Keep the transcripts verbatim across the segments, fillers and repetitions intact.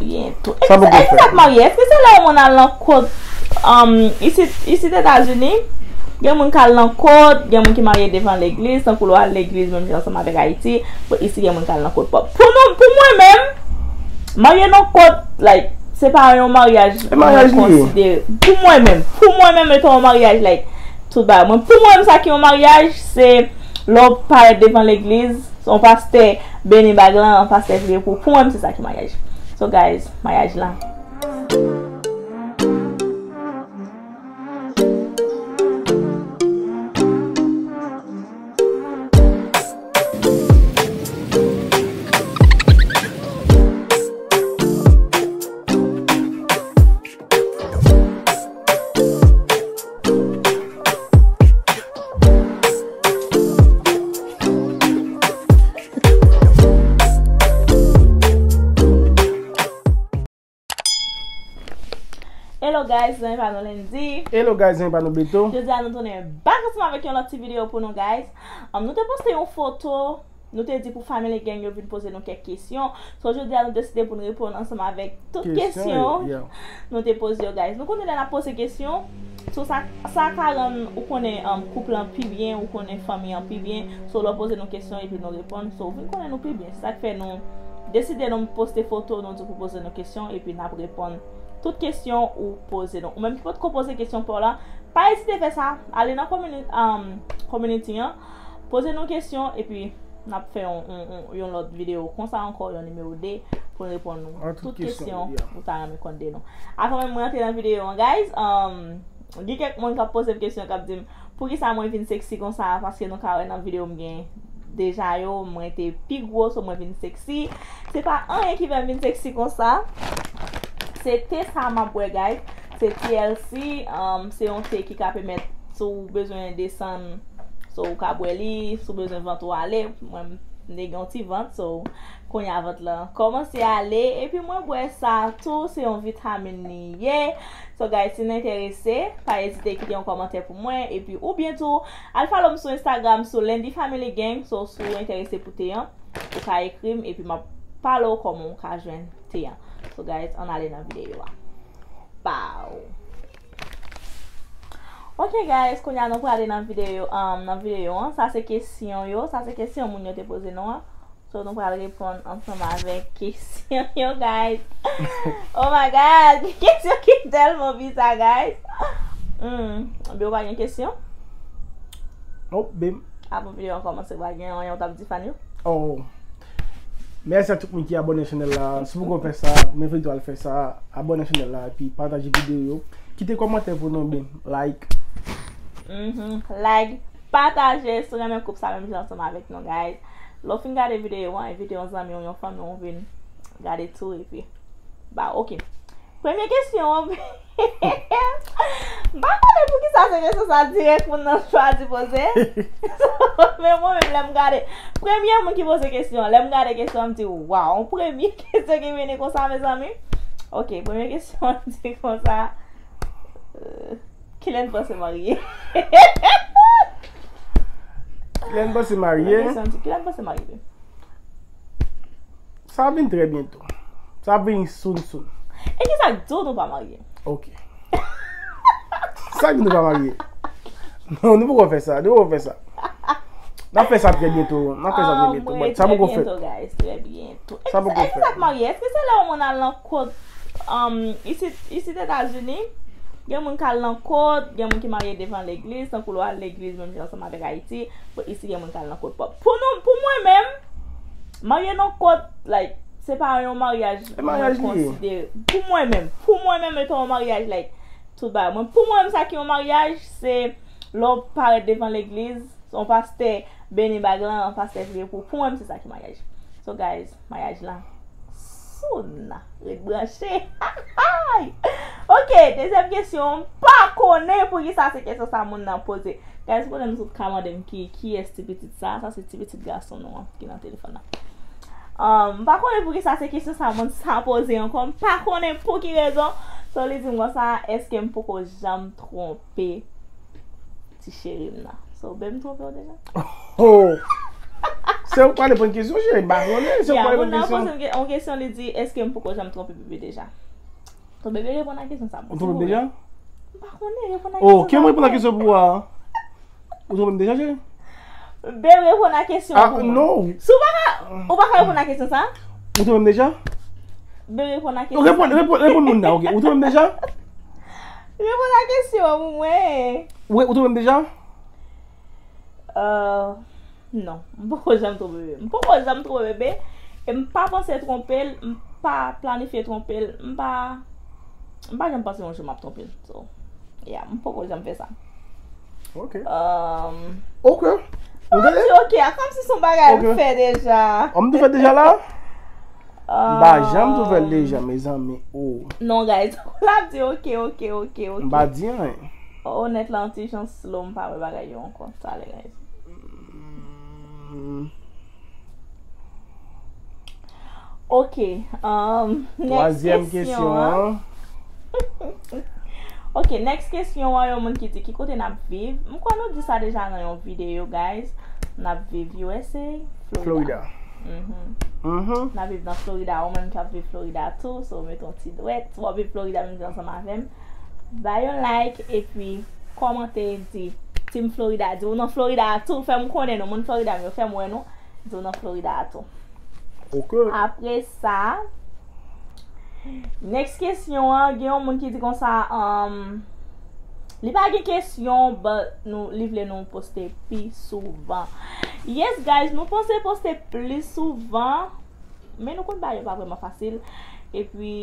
Byen tou. Sa poko fèt. Èske sa k marye? Èske se lè yon moun al nan kot, um, isit, isit Etazini, gen moun k al nan kot, gen moun ki marye devan legliz, tankou lè w al legliz, menm jan ansanm avèk Ayiti, bon, isit gen moun k al nan kot. Bon, pou nou, pou mwen menm, marye nan kot, like, se pa yon maryaj mwen konsidere. Pou mwen menm, pou mwen menm, etan yon maryaj, like, tout bagay. Mwen, pou mwen menm, sa ki yon maryaj, se lè w parèt devan legliz, yon pastè beni bag lan, yon pastè priye pou, pou mwen menm, se sa ki maryaj. So, guys, maryaj la. Hello guys, zanmi pa nou Landy. Hello guys, zanmi pa nou Beto. Jodi a nou tounen back ansanm avèk yon lòt ti videyo pou nou guys. Um, nou te poste yon foto, nou te di pou Family Gang yo vin poze nou kèk kesyon. So jodi a nou deside pou nou reponn ansanm avèk tout kesyon nou te poze yo guys. Nou konnen lè n ap poze kesyon, so sa, sa ka rann ou konnen, um, koup lan pi byen, ou konnen fanmi an pi byen. So lè w poze nou kesyon epi nou reponn, so ou vin konnen nou pi byen. Se sa k fè nou deside nou poste foto, nou di pou poze nou kesyon epi n ap reponn tout kesyon ou poze nou. Ou menm ki potko poze kesyon pa w la, pa ezite fè sa. Ale nan community, um, community an, poze nou kesyon epi n ap fè yon, yon, yon, yon lòt videyo konsa ankò, yon nimewo de, pou n reponn nou tout kesyon ou ta renmen konn de nou. Avan menm mwen antre nan videyo an, guys, um, gen kèk moun k ap poze m kesyon, k ap di m, poukisa mwen vin seksi konsa? Paske nou ka wè nan videyo m gen deja yo, mwen te pi gwo, so mwen vin seksi. Se pa anyen ki fè m vin seksi konsa. Se te sa m ap bwè, guys. Se T L C, um, se yon te ki ka pèmèt, si w bezwen desann, so ou ka bwè li, si w bezwen vant ou ale. Mwen, m te gen yon ti vant, so kounye a vant lan kòmanse ale. Epi mwen bwè sa tou, se yon vitamin li ye. So, guys, si n enterese, pa ezite kite yon kòmantè pou mwen. Epi, oubyen tou, al follow m sou Instagram, sou Landy Family Gang. So, si w enterese pou te an, ou ka ekri m, epi m ap pale w kòman w ka jwenn te an. So, guys, ann ale nan videyo a. Pow! Ok, guys, kounye a nou prale nan videyo, um, nan videyo an. Sa se kesyon yo, sa se kesyon moun yo te poze nou an. So, nou pral reponn ansanm avèk kesyon yo, guys. Oh my God! Kesyon ki tèlman bizarre, guys. Hmm. Bim, ou pa gen kesyon? Nope, bim. Avan videyo an kòmanse, ou pa gen anyen ou t ap di fan yo? Oh. Mèsi a tout moun ki abòne chanèl la. Si w poko fè sa, m envite w al fè sa. Abòne chanèl la, epi pataje videyo yo. Kite kòmantè pou nou, bim. Like. Mhm. Like, pataje, si w renmen koup sa menm jan ansanm avèk nou, guys. Lè w fin gade videyo an, envite yon zanmi w, yon fanmi w vin gade tou, epi, ba, ok. Premye kesyon an, m pa konnen poukisa se kesyon sa dirèk moun nan chwazi poze. Men mwen menm, lè m gade, premye moun ki poze kesyon an, lè m gade kesyon an, m di, waw, yon premye kesyon ki vini konsa, mezanmi. Ok, premye kesyon an di konsa, euh, Kilè n panse marye? Kilè n panse marye? Kilè n panse marye? Sa ap vin trè byento. Sa ap vin soon, soon. E kisa k di w nou pa marye? Ok. Sa k di nou pa marye? Non, nou poko fè sa. Nou poko fè sa. N ap fè sa trè byento. N ap fè sa trè byento. But sa poko fèt. Trè byento, guys. Trè byento. Sa poko fèt. Èske sa k marye? Èske se lè yon moun al nan kot, um, isit, isit Etazini, gen moun k al nan kot, gen moun ki marye devan legliz, tankou lè w al legliz, menm jan ansanm avèk Ayiti, bon, isit gen moun k al nan kot. Bon, pou nou, pou mwen menm, marye nan kot, like, se pa yon maryaj mwen konsidere. Pou mwen menm, pou mwen menm, etan yon maryaj, like, tout bagay. Mwen, pou mwen menm, sa ki yon maryaj, se lè w parèt devan legliz, yon pastè beni bag lan, yon pastè priye pou, pou mwen menm, se sa ki maryaj. So, guys, maryaj la, soon, ret branche. Ok, dezyèm kesyon, m pa konnen poukisa se kesyon sa moun nan poze. Guys, konnen nou tout ka mande m ki, kiyès ti pitit sa, sa se ti pitit gason nou an ki nan telefòn nan. Um, m pa konnen poukisa se kesyon sa moun sa poze ankò, m pa konnen pou ki rezon. So, li di m konsa, èske m poko janm twonpe ti cheri m nan? So, ben m twonpe w deja? Oh! Se ou k pral reponn kesyon, cheri, m pa konnen. Se ou k pral reponn kesyon. Ya, moun nan poze m ke- yon kesyon, li di, èske m poko janm twonpe bebe deja? Twonpe bebe, reponn a kesyon sa. Ou twonpe m deja? M pa konnen, reponn a kesyon sa. Oh, ki mwen reponn a kesyon pou ou a? Ou twonpe m deja, cheri? Bebe, reponn a kesyon pou mwen. Ah, non. Si ou pa ka, ou pa ka reponn a kesyon sa? Ou twonpe m deja? Bebe, reponn a kesyon sa. Reponn, reponn, reponn moun nan, ok. Ou twonpe m deja? Reponn a kesyon an pou mwen. Ou, ou twonpe m deja? Euh, non, m poko janm twonpe bebe. M poko janm twonpe bebe. E m pa panse twonpe l, m pa planifye twonpe l, m pa, m pa janm panse yon jou m ap twonpe l. So, yeah, m poko janm fè sa. Ok. Um, Ok. Ou tande? Ok, a kòmsi se yon bagay m fè deja. Oh, m te fè deja la? M pa janm tou fè l deja, mezanmi. Oh. Non, guys. L ap di, ok, ok, ok, ok. M pa di anyen. Onèt la, yon ti jan slow, m pa wè bagay yo ankò. Talè, guys. Mm. Ok. Um, next Twazyèm kesyon an. Ok, next kesyon an, yon moun ki di ki kote n ap viv. M kwè nou di sa deja nan yon videyo, guys. N ap viv U S A, Florida. Florida. Mhm. Mhm. N ap viv nan Florida. Ou menm ki ap viv Florida tou, so mete yon ti dwèt. Si w ap viv Florida menm jan ansanm avè m, bay yon like, epi kòmante, di Team Florida. Di ou nan Florida tou, fè m konnen nou. Moun Florida, men yo fè m wè nou. Di w nan Florida tou. Ok. Apre sa, next kesyon an, gen yon moun ki di konsa, um, li pa gen kesyon, but nou, li vle nou poste pi souvan. Yes, guys, nou panse poste pli souvan, men nou konn bagay yo pa vrèman fasil. Epi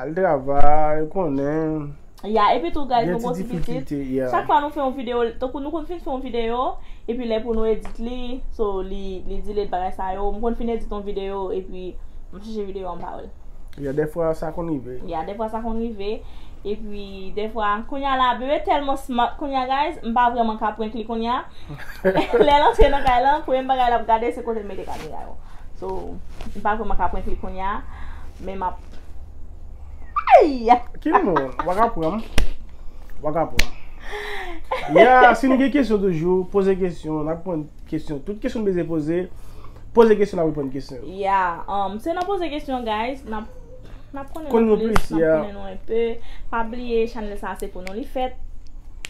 al travay, ou konnen. Ya, epi tou, guys, nou gon ti pitit. Gen ti difikilte, ya. Chak fwa nou fè yon videyo, tankou nou konn fin fè yon videyo, epi lè pou nou edit li, so li, li delete bagay sa yo. M konn fin edit yon videyo, epi m chèche videyo an, m pa wè l. Ya, dèfwa sa konn rive. Ya, dèfwa sa konn rive. Epi, dèfwa, kounye a la, bebe tèlman smart kounye a, guys, m pa vrèman ka prank li kounye a. Lè l antre nan kay lan, premye bagay l ap gade, se kote l mete kamera yo. So, m pa vrèman ka prank li kounye a, men m ap Ay! Ki moun? W a ka pran m. W a ka pran m. Ya, si nou gen kesyon toujou, poze kesyon, n ap pran kesyon. Tout kesyon nou bezwen poze, poze kesyon, n ap reponn kesyon. Ya, um, se nan poze kesyon, guys, n ap, n ap konnen nou plis, n ap konnen nou enpe. Pa bliye, chanèl sa se pou nou li fèt.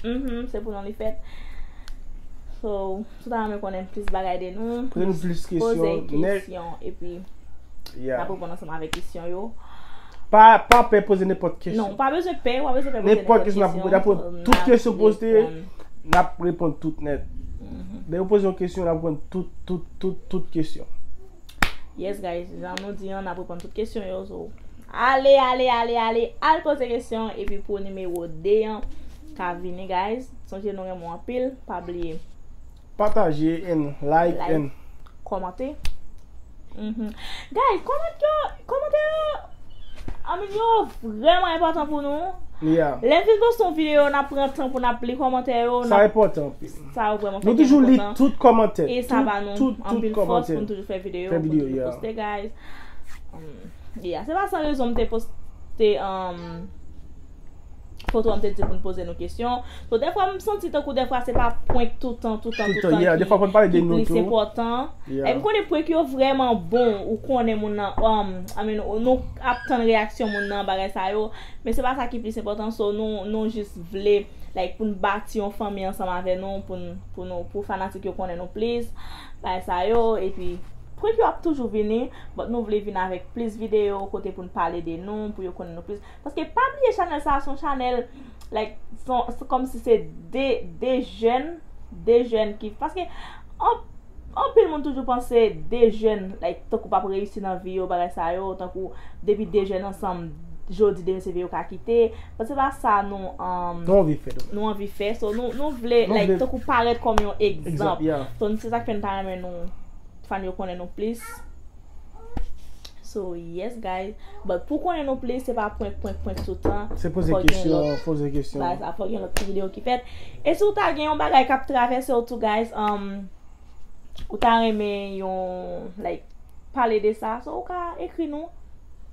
Mhm, se pou nou li fèt. So, si w ta renmen konnen plis bagay de nou, poze nou plis kesyon, poze kesyon, epi n ap reponn ansanm avèk kesyon yo. Pa, pa pè poze nenpòt kesyon. Non, ou pa bezwen pè, ou pa bezwen pè poze nenpòt kesyon. Nenpòt kesyon, n ap, n ap reponn tout kesyon poze, n ap reponn tout nèt. Mhm. Lè yo poze yon kesyon, n ap reponn tout, tout, tout, tout kesyon. Yes, guys, jan nou di an, n ap reponn tout kesyon yo, so, ale, ale, ale, ale, al poze kesyon, epi pou nimewo de an ka vini, guys. Sonje nou renmen w anpil, pa bliye. Pataje and like and kòmante. Mhm. Guys, kòmantè yo, kòmantè yo, I mean, yo vrèman enpòtan pou nou. Yeah. Lè n fin poste yon videyo, n ap pran tan pou n ap li kòmantè yo. Sa enpòtan anpil. Sa yo vrèman fèk enpòtan. Nou toujou li tout kòmantè. E sa ba nou anpil fòs pou n toujou fè videyo, pou n toujou poste, guys. Um, yeah, se pa san rezon m te poste, um, foto an, m te di pou n poze nou kesyon. So, dèfwa, m santi tankou dèfwa se pa prank toutan, toutan, toutan ki, ki plis enpòtan. Yeah, dèfwa pou n pale de nou tou. Yeah. E m konnen prank yo vrèman bon, ou konnen moun nan, um, I mean, nou ap tann reyaksyon moun nan, bagay sa yo, men se pa sa ki plis enpòtan, so, nou, nou jis vle, like, pou n bati yon fanmi ansanm avè nou, pou n, pou nou, pou fanatik yo konnen nou plis, bagay sa yo, epi prank yo ap toujou vini, but nou vle vin avèk plis videyo, kote pou n pale de nou, pou yo konnen nou plis. Paske pa bliye chanèl sa a se yon chanèl, like, se yon, se kòmsi se de, de jèn, de jèn ki, paske an, anpil moun toujou panse de jèn, like, tankou p ap reyisi nan vi yo, bagay sa yo, tankou depi de jèn ansanm, jodi demen se vye yo ka kite. But se pa sa nou, um, nou anvi fè, nou anvi fè. So, nou, nou vle, like, tankou parèt kòm yon egzanp. So, se sa k fè n ta renmen nou, fan yo konnen nou plis. So, yes, guys. But pou konnen nou plis, se pa prank, prank, prank toutan. Se poze kesyon, poze kesyon. Fò gen lòt, fò gen lòt ti videyo ki fèt. E si w ta gen yon bagay k ap travèse w tou, guys, um, ou ta renmen yon, like, pale de sa, so ou ka ekri nou,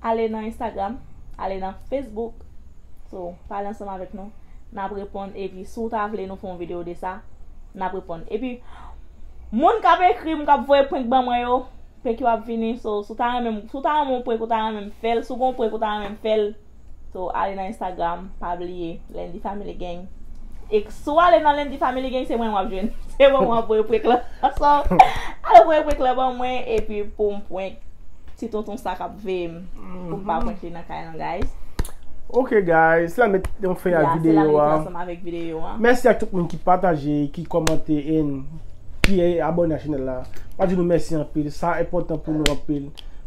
ale nan Instagram, ale nan Facebook. So, pale ansanm avèk nou. N ap reponn, epi si w ta vle nou fè yon videyo de sa, n ap reponn. Epi, Moun k ap ekri m, k ap voye prank ban mwen yo, prank yo ap vini. So, si w ta renmen, si w ta renmen yon prank, ou ta renmen m fè l. Si w gen yon prank, ou ta renmen m fè l. So, ale nan Instagram, pa bliye, Landy Family Gang. E si w ale nan Landy Family Gang, se mwen w ap jwenn. Se mwen w ap voye prank lan. So, ale voye prank lan ban mwen, epi pou m prank ti tonton sa k ap veye m. Pou m pa prank li nan kay lan, guys. Ok, guys, se la met yon fen a Ya, se la videyo nou a. Ansanm avèk videyo a. Mèsi ak tout moun ki pataje, ki kòmante, and ki abòne a chanèl la. M ap di nou mèsi anpil. Sa enpòtan pou nou anpil.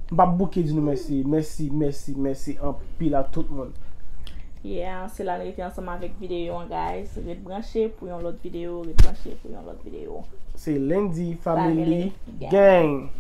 M p ap bouke di nou mèsi. Mèsi, mèsi, mèsi anpil a tout moun. Yeah, se la nou rete ansanm avèk videyo an, guys. Ret branche pou yon lòt videyo, ret branche pou yon lòt videyo. Se Landy Family Family Gang.